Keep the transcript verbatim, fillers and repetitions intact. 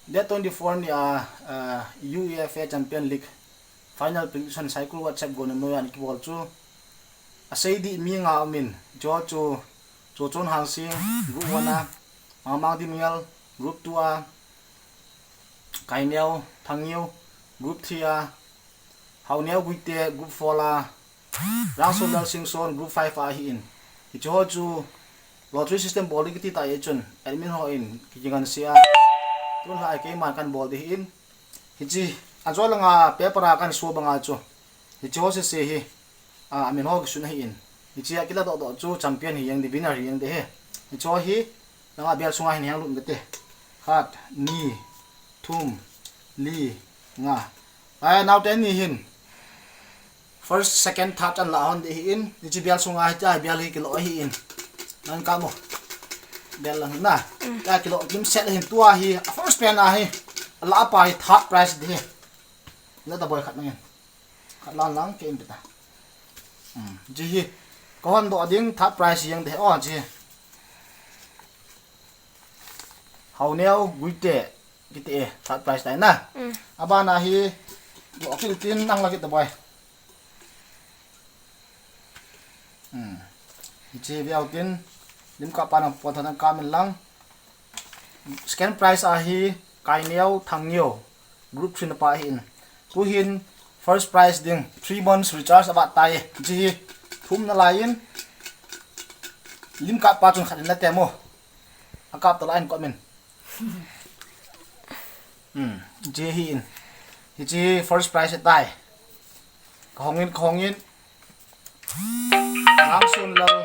Date twenty-four ni a, uh, UEFA Champion League final prediction Saikul WhatsApp group a noya kibol chu. Asei di mi nga umin, hicheho chu Chochon Hangsing, group one a, Mangmang Dimngel, group two a, Kaineo Thangeo, group three a, Haoneo Guite, group four a, Rangsunlal Singson, group five a ahin. Hicheho chu lottery system bol ding kiti tah jeh chun admin hon kikingansea, tulai keiman kahin bol ding ahin. Hiche ajo langa paper a kahin so banga chu, hicheho sese hi, a, amin ho kisun ahin. Hiche a kiladoh doh chu champion hi jeng ding, winner hi jeng ding ahi. Hicheho hi langa bel sunga hin henglut uvinte. Khat, ni, thum, li, nga. Ai, naote ni hin first, second, third anlah hon ding ahin. Hiche bel sunga hitia bel hi kilo ahin. Nang kamo. Bel lang na. Tia kilo dimset ahin, tua hi first pen ahi. Alah pa hi third prize ding ahi. La taboi khat nangin. Khat lang lang kei in peta. Hmm, hiche hi kahon doh ding third prize jeng ding ahi. O, hiche Haoneo Guite kiti e, third prize tai na. Abana hi lo kit tin nang la kit taboi. Hmm. Hiche veu tin lim kap pa nang pon tha nang kap in lang. Second prize ahi Kaineo Thangeo, group three na pa ahin. Tuhin first prize ding three months recharge avat tai. Hiche hi thum nalai in lim kap pa chun khat in la temo. Akap talai in comment. Hmm, hiche hi in. Hiche first prize ahitai. Kahong in, kahong in. Rangsunlal.